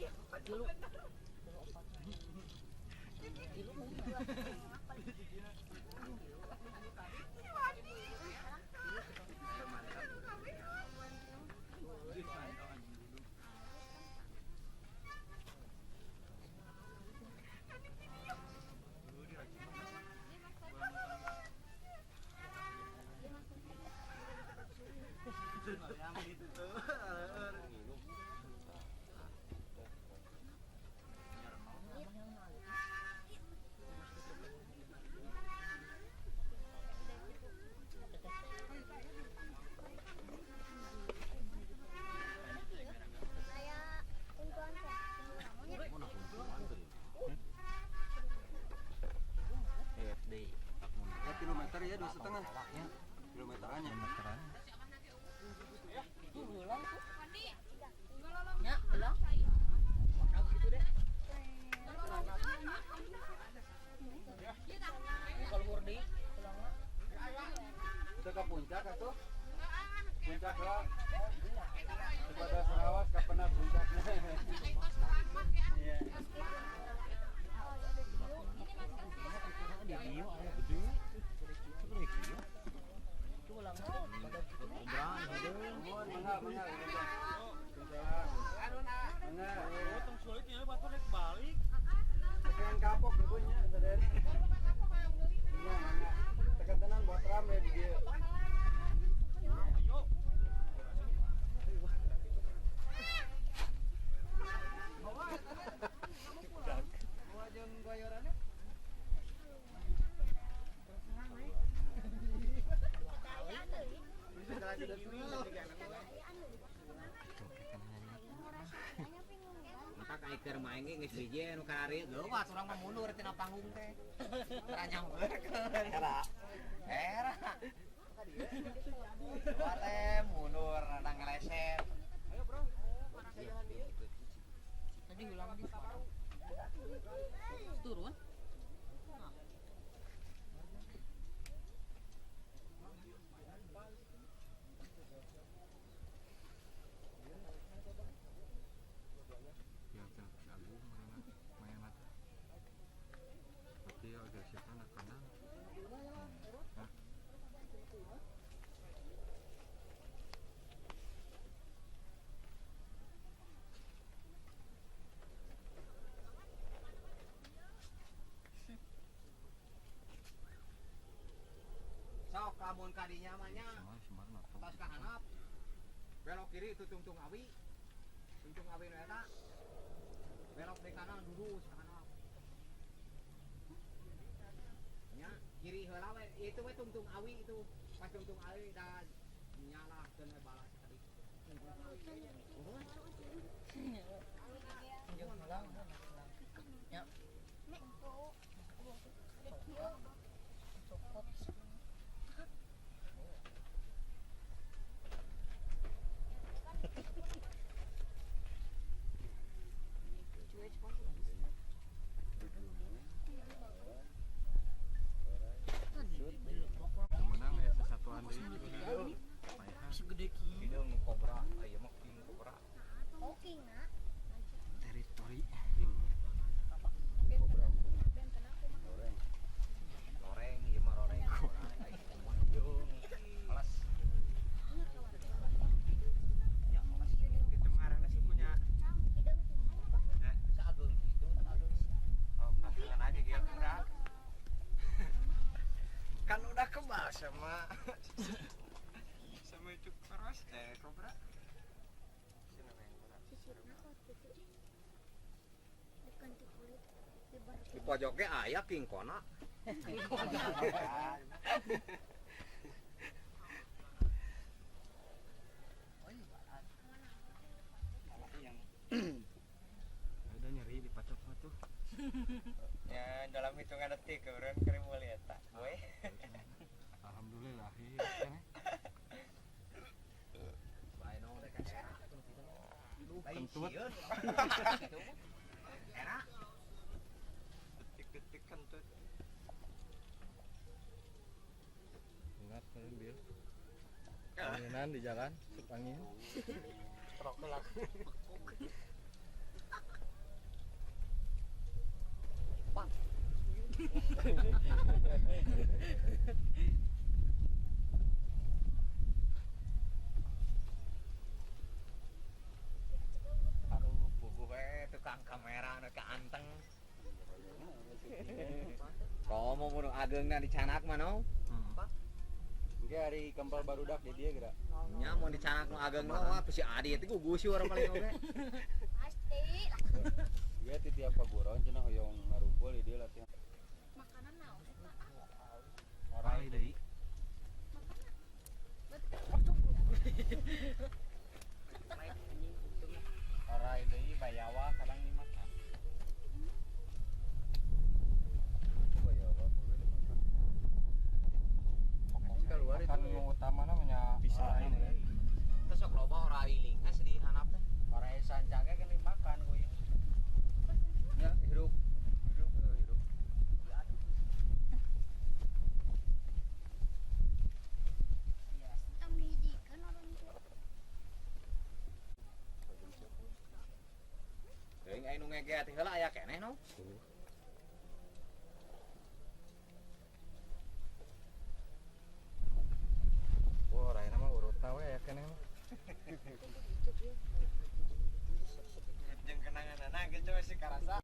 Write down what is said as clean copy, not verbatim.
Tilu. Tilu. Kilometer ya 2,5 kilometerannya. Ya, ulang. Gitu deh. Kalau deui. Udah ke puncak atuh? Puncak lah. Kepada Sarawak ka pernah puncaknya. Iya. Tekan kapok ibunya, sadari. Iya, tekan tenan buat rame di dia. Ayo. Bawa jeung goyorannya. Maka kaiker main ge geus hiji nu karari leuwat urang mah mundur tina panggung teh. Tara nyampeurkeun era. Era. Leuwat teh mundur rada ngeleset. Ayo, Bro. Tadi hilang di turun. Yang agung main mata. Tapi agak siapa anak kanan. Nah. Sok lamun kadinya mah nya. Tos ka handap. Belok kiri itu tungtung awi. Tungtung awi nu eta. Belok di kanan lurus ka handap. Nya kiri heula we itu we tungtung awi itu. Pas tungtung awi da nyala keun we balas tadi. Jeung ulang. Ya. Cokot. Menang ya sesatuan deui. Segede kieu. Hideung kobra, ieu mah king kobra. Oh, king na. Teritori. Kobra. Loreng ieu mah loreng. Kelas. Itu marahna sih punya. Sageung kitu, sageung. Oh, pasangan aja gitu enggak. Kan udah kebal sama sama itu keras kobra. Di pojoknya aya king kona. Ada nyeri di pacok mah tuh. Ya dalam hitungan detik keureun keur meuli eta. We. Alhamdulillah. Bae nong rek era. Kentut. Era. Detik-detik kentut. Ingat kalian bil. Anginan di jalan, sup angin. Rokok lah. Aduh, puguh we tukang kamera nu kaanteng. Komo mun ageungna dicanak mah no. Engke hari kempal barudak di dia geura. Nya mun dicanak nu ageung mah wah si Adi itu gugus sih orang paling oge. Pasti. Dia ti tiap paguron cenah hoyong ngarumpul di dia latihan. Makanan naon eta? Orai deui. Orai deui bayawa kadang dimakan. Coba ya apa boleh dimakan. Anjing keluar itu. Kan nu utama namanya Bisa. orai deui. Terus sok loba orai lingas di handap teh. Orai sancake kan dimakan ku ieu. Ya, hirup. Hirup, hirup. Tong dihijikeun orang tua. Teuing aya nu ngege teh heula aya keneh no. Wah, orai mah urutna we aya keneh mah. Jeung kenangan anak gitu masih karasa.